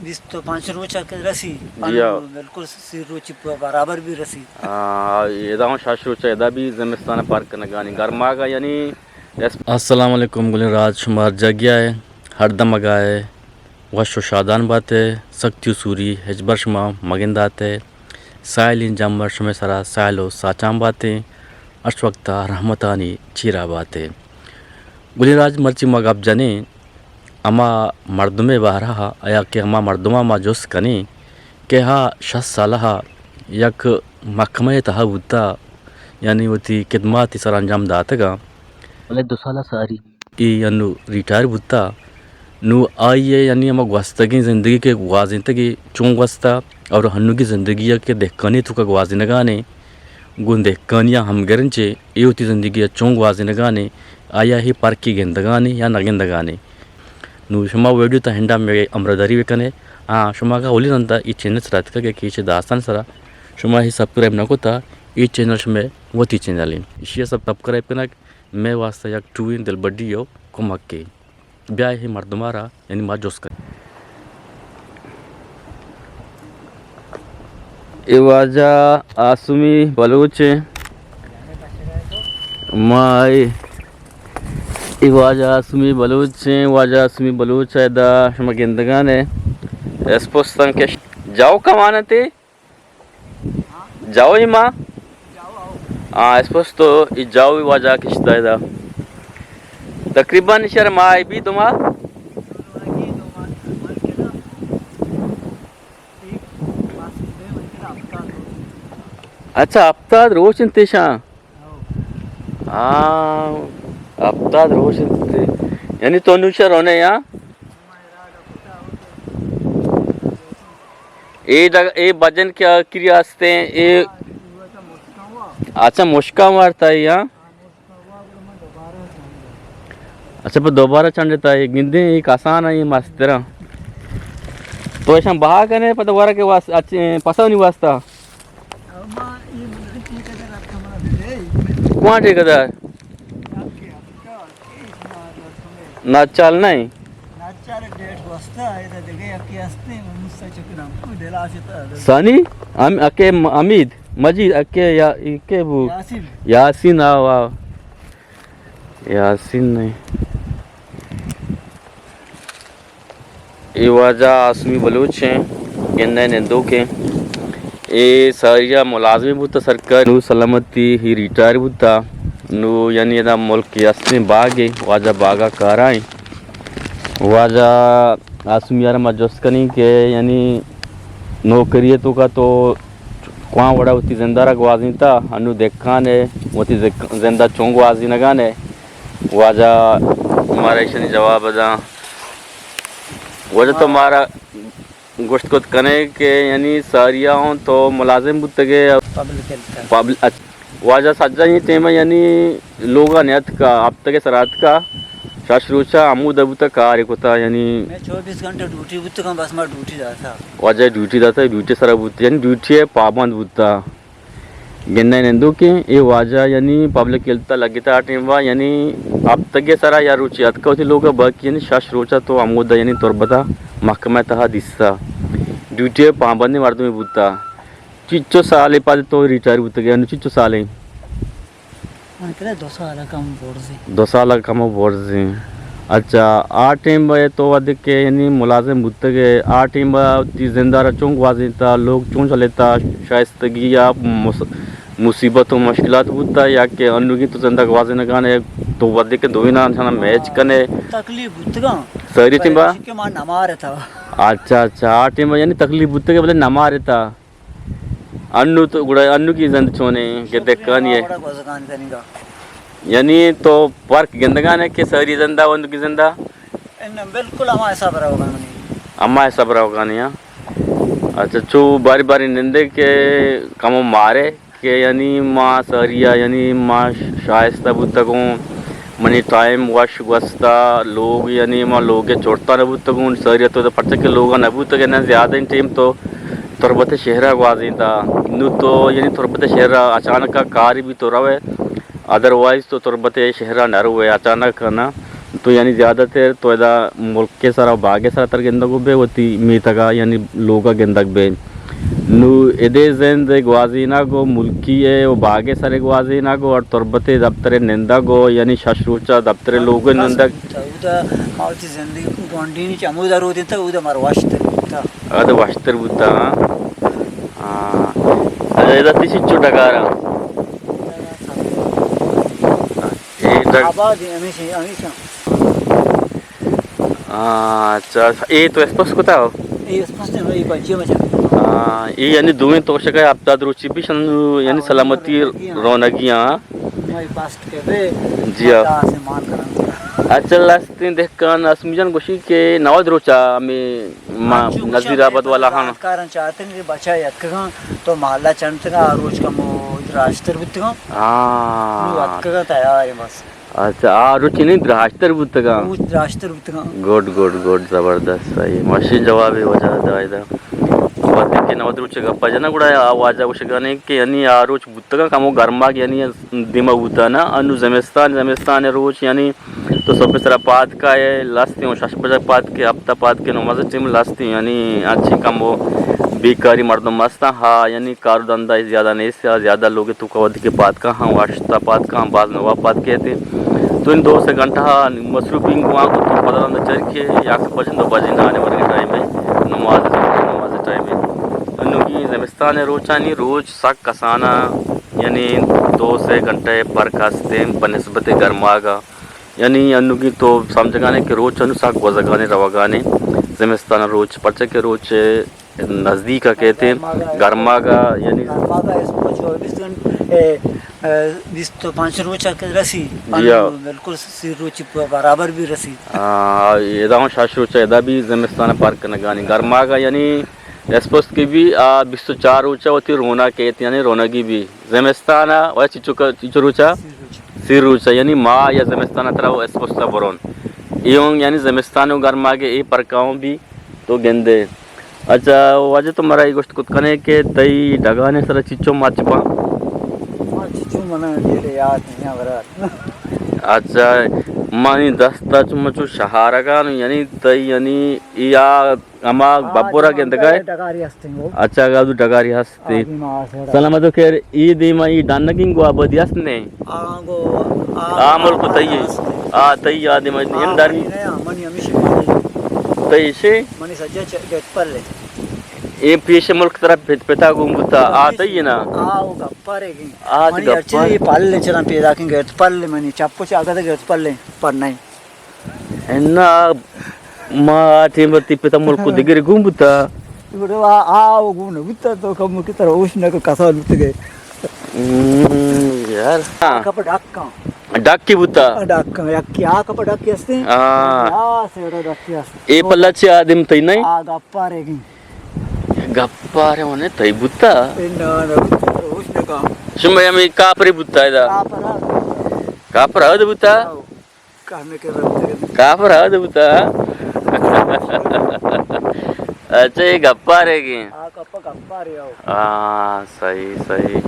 بیست و پنچ روچ ءَ کہ رسی، جی ہاں۔ بالکل سی روچ برابر بھی رسی۔ آ، ادا ہوں شش روچ ءَ ادا بھی زمستان ءَ پر کنگانی گرماگ ءَ یعنی اس-، السلام علیکم گلیں راج، شما ہر جاگہ ءَ ہر دمگ ءَ وش و شادان بات ئے، سختی و سوری ہچبر شما مگندات ئے، ساہلیں جمبر شمئے سرا ساہل و ساچان بات ایں، ہرچ وقت ءَ رحمتانی چیرا بات ئے۔ گلیں راج، مرچی ما گپ جنیں ہما مردمے بارہ ءَ، یا کہ ہما مردماں ما جست کنیں کہ آ شست سالہ ءَ یک محکمہ ءِ تہا بوتا، یعنی وتی خدمات سرانجام داتگاں، بلے دو سال ءَ ساری اے انو ریٹائر بوتا۔ نو آئی ءَ یعنی ہما گوستگیں زندگی کہ گوازینتگی چون گوستا، اور ہنوگی زندگی ءَ کہ دہکانی توکا گوازینگانے، گوں دہکانی ءَ ہمگرنچ اے وتی زندگی ءَ چون گوازینگانے، آیا ہی پرکی گندگانے یا نہ گندگانے۔ نو شما ویڈیو تا ہنڈا مئے ہمراہداری بکنے۔ ہاں، شما اگاں اولی رندا اے چینل سرا اتکگ ئے کہ چہ داستان سرا شما ہی سبسکرائب نہ کتا، اے چینل شمئے وتی چینل ایں۔ اشی ءَ سب سبسکرائب کنگ مئے واسطہ یک ٹوئیں دلبڈی و کمکے۔ بیا اے مردمارا یعنی ما جست کنیں۔ اے واجہ آسمی بلوچ ایں۔ ما اے، اے واجہ آسمی بلوچ ایں، واجہ آسمی بلوچ ءَ ادا شما گندگان ئے۔ اسپستان کہ جاؤ کمانتے۔ جاؤ ایما۔ ہاں، اسپستو ای جاؤ ای واجہ کشتا ادا۔ تقریباً شر ماہ بی دو ماہ۔ اچھا، ہفتاد روچ انت ایشاں۔ ہاں، ہفتاد روچ انت۔ یعنی تو نوشہ رونے یا؟ اے ڈگ-، اے بجن کہ آخری ہستیں، اے اچھا مشکاں وارتا ہے، ہاں؟ اچھا، پہ دوبارہ چنڈتا ہے، گندیں، اے کسان ہے، اے مسترا۔ تو ایشاں بہا کنے، پہ دوبارہ کے واس-، اچھے، پسونی واسطہ۔ کواں ٹھیکیدار؟ ناچال نہیں۔ سانی؟ ام-، اکے م-، امید، مجید، اکے یا، اکے بو؟ یاسین۔ یاسین، آ، واہ۔ یاسین نہیں۔ اے واجہ آسمی بلوچ ایں، گندئے نندوک ایں۔ اے ساری ءَ ملازمے بوتا سرکاری، نو سلامتی ہی ریٹائر بوتا۔ نو یعنی ادا ملک ءِ استیں باگے، واجہ باگا کارا ایں۔ واجہ آسمی ءَ را ما جست کنیں کہ یعنی نوکری ءِ توکا تو کواں وڑا وتی زندا را گوازینتا، انو دہکان ئے، وتی زک-، زندا چون گوازینگان ئے؟ واجہ مارا ایشانی جواب داں۔ واجہ تو مارا گوشت کت کنے کہ یعنی ساری ءَ ہوں تو ملازم بوتگے؟ پبلک ہیلتھ۔ پبل-، اچ-، واجہ سجا اے ٹیم ءَ یعنی لوگا نیاتکا، ہفتگے سرا اتکا، شش روچا ہمودا بوتا کارے کتا یعنی۔ میں چوبیس گھنٹے ڈیوٹی بوتگاں، بس ما ڈیوٹی داتا۔ واجہ ڈیوٹی داتا، ڈیوٹی سرا بوتا، یعنی ڈیوٹی ءِ پابند بوتا۔ گندئے نندوکیں اے واجہ یعنی پبلک ہیلتھ ءَ لگتا آ ٹیم ءَ، یعنی ہفتگے سرا یا روچے اتکا وتی لوگ ءَ، باقی یعنی شش روچ ءَ تو ہمودا یعنی تربت ءَ محکمہ ءِ تہا دیستا۔ ڈیوٹی ءِ پابندیں مردمے بوتا۔ چنچو سالے پد تو ریٹائر بوتگے، انو چنچو سالے؟ من کرا دو سال کم برزی۔ دو سال کم برزی۔ اچھا، آ ٹیم ءَ تو وھدے کہ یعنی ملازم بوتگ ئے، آ ٹیم ءَ وتی زند ءَ را چون گوازینتا، لوگ چون چلیتا، شائستگی یا مص-، مصیبت و مشکلات بوتا یا کہ انوگیں تو زند ءَ گوازینگان ئے، تو وھدے کہ دوئیناں میچ کنے؟ تکلیف بوتگاں۔ ساری ٹیم ءَ؟ بلے کہ ما نہ مارتا۔ اچھا، اچھا، آ ٹیم ءَ یعنی تکلیف بوتگ ئے بلے نہ مارتا۔ انو تو گڑا انوگی زند چونیں کہ دہکانی ئے؟ یعنی تو فرق گندگان ئے کہ ساری زند ءَ و انوگی زند ءَ؟ اناں، بالکل ہما حساب روگا منی۔ ہما حساب روگانی، ہاں۔ اچھا، چو باری باری نندے کہ کمو مارے کہ یعنی ما ساری ءَ یعنی ما شائستہ بوتگوں، منی ٹائم وش گوستا، لوگ یعنی ما لوگ ءَ چڑتا نہ بوتگوں، ساری ءَ تو پرچہ کہ لوگ ءَ نہ بوتگ، یعنی زیادہ ٹیم تو تربت ءِ شہر ءَ گوازینتا۔ نو تو یعنی تربت ءِ شہر ءَ اچانک ءَ کارے بی تو روئے، ادروائز تو تربت ءِ شہر ءَ نہ روئے، اچانک ءَ نہ۔ تو یعنی زیادہ تر تو ادا ملک ءِ سرا و باگ ءِ سرا تر گندگ بے، وتی میتگ ءَ یعنی لوگ ءَ گندگ بے۔ نو ادے زند گوازینگ و ملکی ءِ و باگ ءِ سر گوازینگ و ہر تربت ءِ دپتر ءَ نندگ و یعنی شش روچ ءَ دپتر ءَ لوگ ءَ نندگ۔ اودا ما وتی زندگی گونڈینی چہ ہمودا رودینتگ، اودا مارا وشتر بوتا۔ ادا وشتر بوتا، ہاں۔ ہاں۔ ادا تئی چنچو ڈگار اے ڈگ- آباد ایں، ہمیش ایں، ہمیش ایں۔ آ، اچھا، اے تو ایکسپرس کتا ہو؟ اے ایکسپرس نے، اے بچے مچا۔ آ، اے یعنی دوئیں توشک ءَ ہفتاد روچی بیش انو یعنی آ، سلامتی رونگی ہاں۔ رونگی ہاں۔ میں پاسٹ کے بے، جی ہاں۔ ماتا سے مان کرن۔ اچھا، لستیں دہکان اسمی جان گوشی کہ نود روچا ہمیں ما ہاں، چو گوشاں نذیر آباد والا ہاں۔ کارن چاہتے ہیں کہ بچا یتکگاں تو محلہ چنتگاں، آ روچ کمو دراجتر بوتگاں۔ ہاں۔ نو اتکگاں تیار ہیں بس۔ اچھا، آ روچ نہیں دراجتر بوتگاں۔ روچ دراجتر بوتگاں۔ گڈ، گڈ، گڈ، زبردست، صحیح۔ ماشین جواب وجہ دا ادا۔ وقتی کہ نود روچ گپا جنا گڑا آ واجہ گوشگانے کہ یعنی آ روچ بوتگاں کمو گرماگ یعنی دیما بوتا نا، انو زمستان، زمستان روچ یعنی تو صبح سرا پاد کائے، لستی ہوں شش بجہ پاد کے، ہفتہ پاد کے نماز ٹیم لستی، یعنی اچھی کم وہ بیکاری مردم مستاں، ہا، یعنی کار دندہ زیادہ نیست، زیادہ لوگ تو کودی کے پاد کا ہاں، واشتا پاد کا ہاں، باز نوا پاد کے تھے۔ تو ان دو سے گھنٹہ ہا مصروف ان کو آنکھ تو بدل اندر چر کے، یا کہ بجن دو بجن آنے ورگے ٹائم ہے، نماز، نماز ٹائم ہے۔ انو کی زمستان روچانی روچ سک کسانا، یعنی دو سے گھنٹہ فرق ہستیں بہ نسبت گرماگا۔ یعنی انوگی تو سمجھگانے کہ روچ انو سک گوزگانے روگانے زمستان روچ، پرچہ کہ روچ نزدیک کہتے گرماگا، یعنی گرماگا اس کو چوبیس گھنٹے، اے، اے، بیست و پنچ روچ کہ رسی، جی ہاں۔ بالکل سی روچ برابر بھی رسی۔ ہاں، ادا ہوں شش روچ ادا بھی زمستان فرق نگانی گرماگا، یعنی اسپست کہ بی آ بیست و چار روچ ء وتی رونا کیت، یعنی رونگی بی۔ زمستان ء و چچو ک-، چچو روچ ء؟ سی روچ ء۔ سی روچ ء، یعنی ماہ یا زمستان ء ترا اسپست ء برون۔ ایون یعنی زمستان و گرماگ ء اے پرکاؤں بی تو گندے۔ اچھا، واجہ تو مرا اے گوشت کت کنے کہ تئی ڈگانے سر چچو مچ پاں؟ ہاں، چچو منا ڈیرے یاد نہیں ہے برا۔ اچھا، مانی دست ء چمچو شہارگان، یعنی تئی یعنی یا ہما آ، ببر ء دیما گندگ ء؟ ڈگاری ہستیں گو۔ اچھا، اگاں تو ڈگاری ہستی۔ آ، دیما آ سیڑا۔ سلامت و خیر، ای دیما ای ڈنگین گو آبادی ہست نے؟ آ، گو، آ، آ، ملک آ، تئی۔ ہست۔ آ، تئی آ دیما آ، ہم در منی نیا، منی ہمیشہ منی۔ تئی شے؟ منی سجا چ-، گت پلے۔ اے پیش ملک ترا پت-، پتا گون بوتا، آ، آ، تئی نا؟ آ، او گپارے گی۔ آ، منی گپار۔ ہرچی پلے چرا پیدا کن گت پلے منی، چپ و چاگت گت پلے، پر نہیں۔ انا ما ٹیم تی پتا ملک دگر گون بوتا۔ گڑا آ، آ، وہ گون بوتا تو کم کی طرح اوش نہ کو کسان بوتگے۔ ہم، یار۔ ہاں۔ کپ ڈکاں۔ ڈکی بوتا۔ ڈکاں، یکی آ کپ ڈکی ہستے۔ ہاں۔ آ سیڑا ڈکی ہستے۔ اے پلا چی آدم تئی نہیں؟ آ گپارے گی۔ گپارے ہونے تئی بوتا؟ اے نا، نا بوتا، روش نہ کا۔ شمے ہمیں کاپری بوتا ادا۔ کاپرا۔ کاپرا ادا بوتا؟ آؤ۔ کہنے کے رب تک۔ کافر ہد بوتا۔ اچھا، یہ گپا رہ گئے۔ ہاں، گپا، گپا رہ آؤ۔ ہاں، صحیح، صحیح۔